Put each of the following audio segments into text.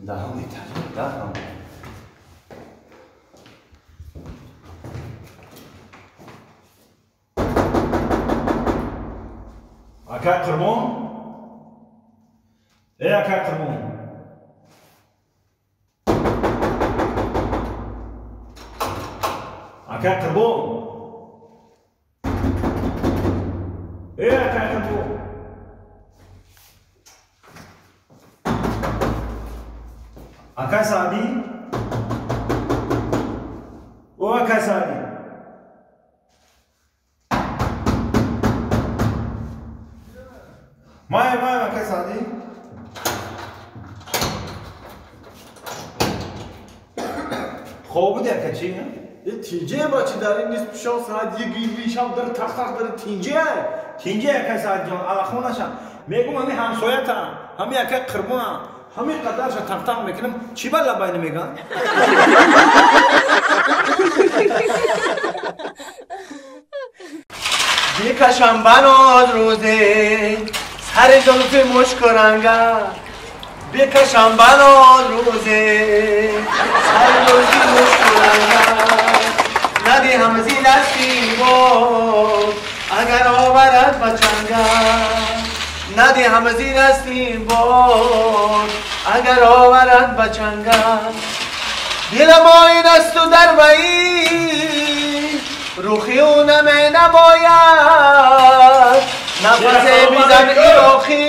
Даҳам даҳам. Акай Қурбон? Эй, акай Қурбон! Акай Қурбон! Эй, акай Қурбон! Акай Саъдӣ? О, акай Саъдӣ! Мая, мая, акай Саъдӣ! Хоб буди, ака, чӣ? Тинҷе бачи дар ин нисфи шаб соат 1 шаб дар тақ-тақ дар тинҷе. Тинҷе, акай Саъдиҷон, аллахонаша. Мегум ҳами ҳамсоята, ҳами акай Қурбона, ҳами қадарша тақ-тақ мекунам, чӣ ба лабай намеган? Бикашам баноз рӯзе сари зулфи мушкранга, бикашам баноз рӯзе сари зулфи мушкранга, надиҳам зи дасти бод агар оварад ба чанга, надиҳам зи дасти бод агар оварад ба чанга, дилам оин асту дар ваи рухи ӯ наменамояд, нафасе бизан ироқӣ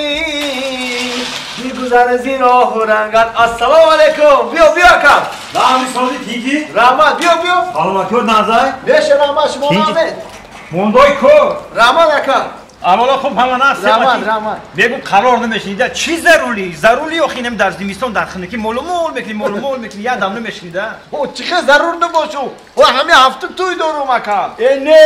бигузар зи роҳу рангат. Ассалому алайкум. Биё, биё, ака. Даҳами сози тинҷи? Раҳмат, биё, биё. Саломатиё назай? Беша раҳмат, шумо раҳмат. Мондой ко? Раҳмат, ака. Амала хуб ҳама наст. Раҳмат, раҳмат. Мегум қарор намешнида. Чӣ зарури? Зарури охинем дар зимистон дар хинаки молу-мол мекунӣ, молу-мол мекунӣ, як дам намешнида. О, чӣ хел зарур набошу? О, ҳами ҳафта тӯй дорум, ака. Э, не.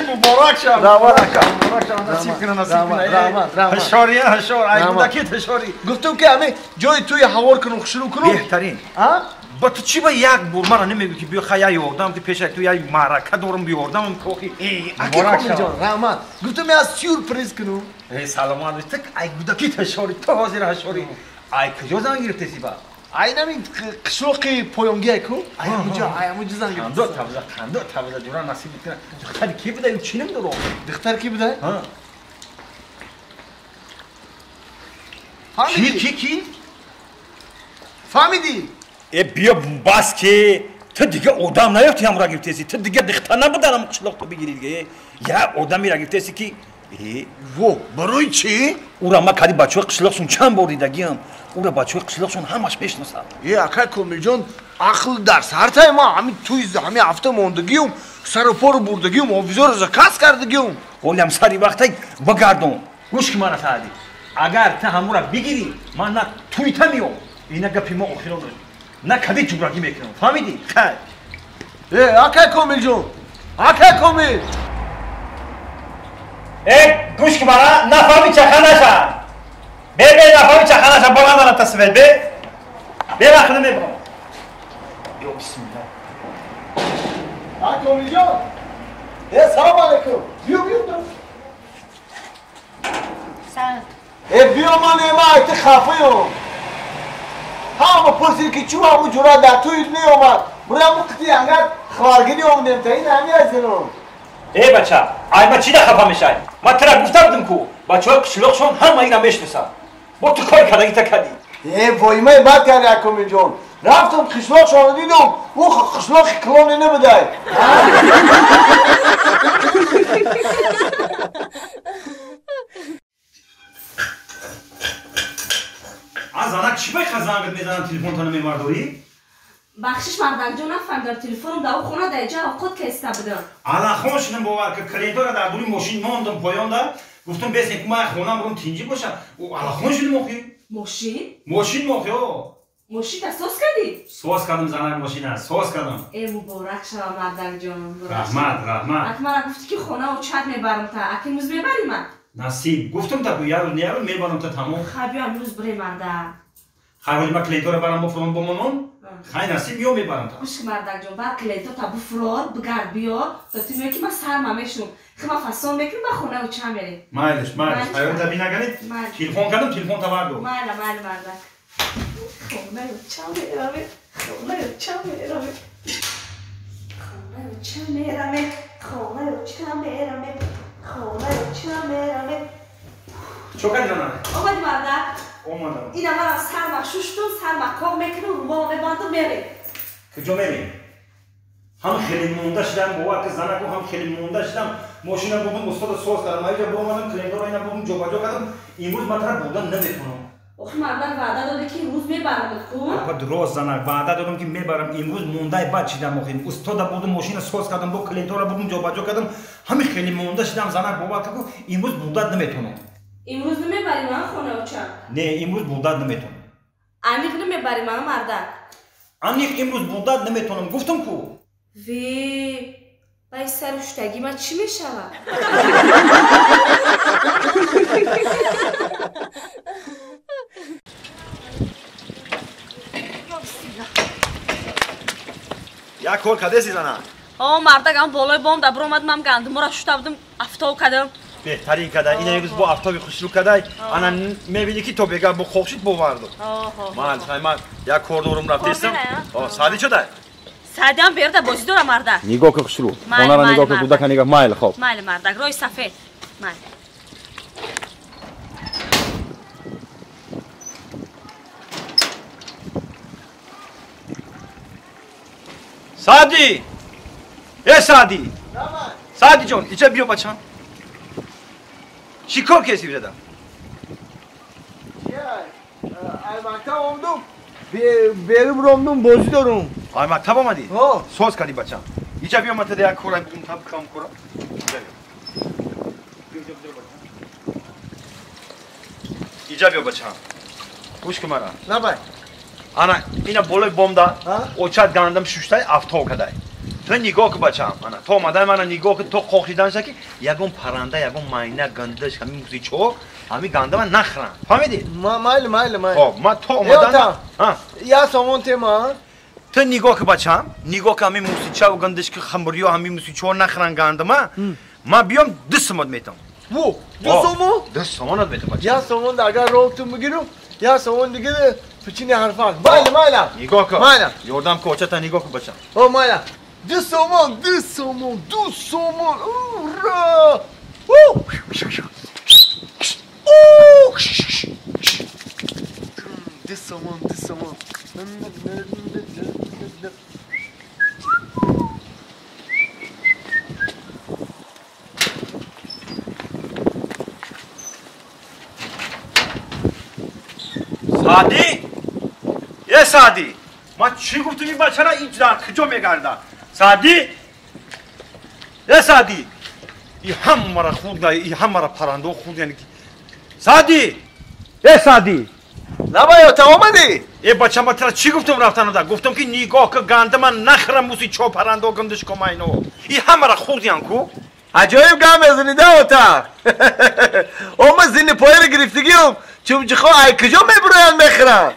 Муборак шав. Раҳмат, ака. Муборак шав, насиб куна, насиб куна. Раҳмат, раҳмат. Ҳашория, ҳашор. Ай гудаки ҳашори. Гуфтум ки ҳами ҷои тӯи ҳавор кунум, хушрӯ кунум. Беҳтарин. А? Ба ту чӣ ба як бор мара намегӯ ки биё хай я ёрдам ки пеша ту як маърака дорум биёрдам кохи. Ака Комилҷон, раҳмат. Гуфтум я сюрприз кунум. Э, саломат бош. Ту ай гудаки ҳашори, ту ҳозир ҳашори. Ай куҷо зан гирифтеси ба? Ай намин қишлоқи поёнгия ку? Ай ҳамуҷо, ай ҳамуҷо зан гирифтеси. Қандо табза, қандо табза ҷура насиб мекунад. Духтари ки буда? Ю чӣ намедорам? Духтар ки буда? Ҳа. Ки, ки, ки? Фаҳмидӣ? Э, биё бас ки ту дига одам наёфти ҳамра гирифтеси, ту дига дихта набудан ҳам қишлоқ ту бигири дига. Я одамеро гирифтеси ки во, барои чӣ? Ура ма кади бачаҳои қишлоқшон чанд бор дидагиам, ура бачаҳои қишлоқшон ҳамаш мешиносанд. Э, акай Комилҷон, ақл дар сартай ма, ҳами тӯи ҳами ҳафта мондагиюм, сару пору бурдагиюм, офизоро заказ кардагиюм. Ҳолиам сари вақтай багардон. Гӯш ки мара Саъдӣ, агар ту ҳамура бигирӣ, ман на тӯйта меом, ина гапи мо охирон на кади ҷубрагӣ мекунам. Фаҳмидӣ? Хай. Э, акай Комилҷон, акай Комил. Э, гӯш ки мара, нафаҳми чаха наша. Бе, бе, нафаҳми чаха наша, бо надорам тасвир, бе. Бе, вақт намебарам. Ё бисмилла. Акай Комилҷон. Э, салом алайкум. Биё, биё. Салом. Э, биё, ман ма айти хафаём. Ҳама пурсид ки чӯ ҳамун ҷура дар тӯй меомад. Бурам қити ангар хабаргирӣ омадем та ин ҳами азином. Э, бача, ай ма чӣ да хафа мешай? Ма тира гуфта будам ку, бачаҳои қишлоқшон ҳама ина мешиносанд. Бо ту кори кардагӣ та кардӣ. Э, воимаи бад карди, ака Комилҷон. Рафтам қишлоқшонро дидум, ӯ қишлоқи килоне набудай. Аз занак чӣ байха зангат мезанам, телефонтона мебардорӣ? Бахшиш, мардакҷон, нафаҳмидам, телефоном дар хона дар ҷа овқот кеста будам. Аллахон шудам, бовар ки клиентора дар дури мошин мондам поёнда, гуфтам бесен ку ман хонам бурам тинҷӣ бошам. Аллахон шудам охи. Мошин? Мошин охи, о. Мошин та соз кардӣ? Соз кардам, занак, мошина, соз кардам. Э, муборак шава, мардакҷон. Раҳмат, раҳмат. Ак мара гуфтӣ ки хонау чат мебарам та, ак имрӯз мебарӣ ман? Насиб. Гуфтам та ку як рӯз, не як рӯз мебарам та тамом. Хай, биё имрӯз бирем, мардак. Хай, ҳоли ма клиентора барам буфурам бомонам. Хай, насиб, ё мебарам та. Гӯш ки, мардакҷон, баъд клиенто та буфурор, бигард биё, то ту меоӣ ки ман сарма мешунам. Хима фасон мекунем, ба хонау ча мерем. Майлиш, майлиш. Тайёр та бинаганед? Телефон кардам, телефон та бардор. Майла, майла, мардак. Хонаё ча мераве, хонаё ча мераве, хонаё ча мераве, хонаё ча мераве, хонаё ча мераве. Чо кардӣ зана? Омадӣ мардак? Омадам. Ина манам сарма шуштум, сарма қоқ мекунам, румол мебандам, мерем. Куҷо мерем? Ҳам хеле монда шидам, бовар ки занаку ҳам хеле монда шидам. Мошина бурдум, устода соз кардам, аиҷа буромадам, клиентора ина бурдум, ҷобаҷо кардам. Имрӯз ман тара бурдан наметавонам. Охи мардак ваъда дода ки имрӯз мебарамад ку? Апа рост занак, ваъда додам ки мебарам. Имрӯз мондаи бад шидам охи. Устода бурдум, мошина соз кардам, бо клиентора бурдум, ҷобаҷо кардам. Ҳами хеле монда шидам, занак бовар ки имрӯз бурдат наметавонам. Имрӯз намебарӣ ман хонаоча? Не, имрӯз бурдат наметавонам. Аниқ намебарӣ ман мардак? Аниқ имрӯз бурдат наметавонам, гуфтам ку. Ве, бай сару шуштагӣ ман чӣ мешавад? Як кор кардеси зана? О, мардак ам болои бом да биромад, ман гандумора шушта будам, афтоб кардам. Беҳтарин када, ина имрӯз бо афтоби хушрӯ кадай, ана мебинӣ ки то бега бо хокшид боварду. Ман хай ман як кор дорум рафтестам. Саъди чо дай? Саъдиам берда бозӣ дора мардак. Нигоҳ ки хушрӯ. Хонара нигоҳ ки кӯдака нигоҳ майл хоб. Майли мардак, роҳи сафед. Майли. Саъди! Э Саъди! Саъди ҷон, иҷа биё бачам. Чӣ кор кардӣ бирада? Ай мактаб омадум, берум ромдум, бозӣ дорум. Ай мактаб омадӣ? Соз кардӣ бачам. Иҷа биё ман тада як кора бигум, там кам кора. Иҷа биё. Иҷа биё бачам. Гӯш кун мара. Набай. Ана ина болои бомда очат гандам шуштай афтоб кадай. Ту нигоҳ кун бачам. Ана то омадай мана нигоҳ кун то қоқидан ки ягон парранда, ягон майна, гандаш, ҳамин мусичо, ҳамин гандама нахӯранд. Фаҳмидӣ? Майли, майли, майли. Хоб, ман то омадан. Я сомон тема. Ту нигоҳ кун бачам, нигоҳ кун ҳамин мусичаву гандаш ки хамбурё ҳамин мусичо нахӯранд гандама. Ман биём 2 сомон метам. Во, 2 сомон? 2 сомонат метам бачам. Я сомон агар роҳтун бигирам, я сомон дига пичини ҳарфак. Майли, майли. Нигоҳ кун. Майли. Ёрдам кун, очата нигоҳ кун бачам. О, майли. 2 сомон, 2 сомон, 2 сомон. Ура! 2 сомон, 2 сомон. Саъди? Э Саъди! Ман чӣ гуфтам ин бачара ин дар куҷо мегардад? Саъди? Э Саъди! И ҳамаро хӯрда, и ҳамаро паррандо хӯрд, яъне ки. Саъди! Э Саъди! Набай, та омадӣ? Э бача, ман тара чӣ гуфтам рафтанада? Гуфтам ки нигоҳ ки гандама нахӯрам мусичо паррандо гандишко майно. И ҳамаро хӯрдиян ку? Аҷоиб гап мезанӣ да ота. Ома зини пояро гирифтагиам, чумчиҳо ай куҷо мебуроянд мехӯранд?